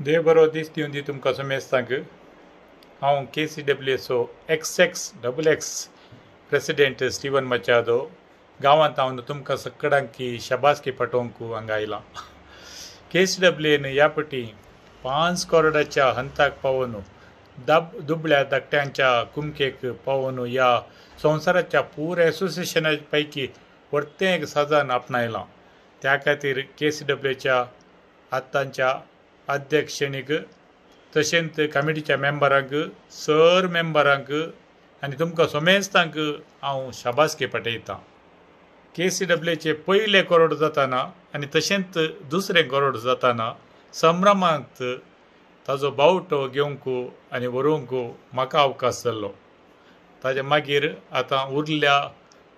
देव बरो दीस दिवन दी तुमकां समेस्तांक. हांव KCWAचो XXXX president Steven Machado गांवांत हांव तुमकां सगळ्यांकी शाबासकी पाठोवंक हांगा आयलां. KCWAन ह्या पटी 5 करोडाच्या हंताक पावोवन दुबळ्या धाकट्यांच्या कुमकेक पावोवन ह्या संवसाराच्या पुराय एसोसिएशना पैकी व्हडतें एक साधन आपणायलां. त्या खातीर KCWAच्या आतांच्या अध्यक्षणीक तशेंच कमिटीच्या मेंबरांक सर मेंबरांक आनी तुमकां समेस्तांक हांव शाबासकी पाठयतां. KCWAचे पयले करोड जाताना आनी तशेंच दुसरें करोड जाताना संभ्रमांत ताजो बावटो घेवंक आनी व्हरूंक म्हाका अवकाश जाल्लो. ताजे मागीर आतां उरल्या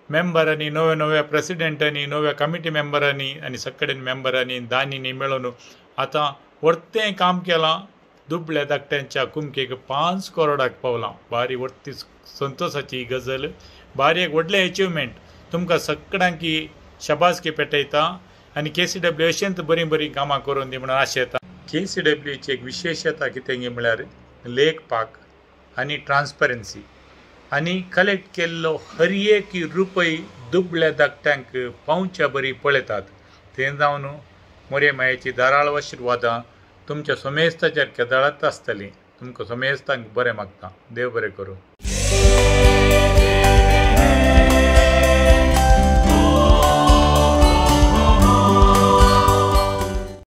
मेंबरांनी नव्या नव्या प्रेसिडेंटांनी नव्या कमिटी मेंबरांनी आनी सगळे मेंबरांनी दानींनी मेळून आतां व्हडतें काम केलां. दुबळ्या धाकट्यांच्या कुमकेक 5 करोडाक पावलां. बारी व्हडती संतोसाची गजल, बारी एक व्हडलें एचिवमेंट. तुमकां सगळ्यांकी शाबासकी पेटयता आनी KCWA अशेंच बरीं बरीं कामां करून दी म्हणून आशेता. KCWAची एक विशेशता कितें म्हळ्यार लेखपाक आनी ट्रान्सपरन्सी आनी कलेक्ट केल्लो हर एक रुपय दुबळ्या धाकट्यांक पावच्या बरी पळयतात. तें जावन मोरे मायेची धाराळ आशिर्वादां तुमच्या समेस्ताचेर केदळात आसतलीं. तुमकां समेस्तांक बरें मागता. देव बरें करूं.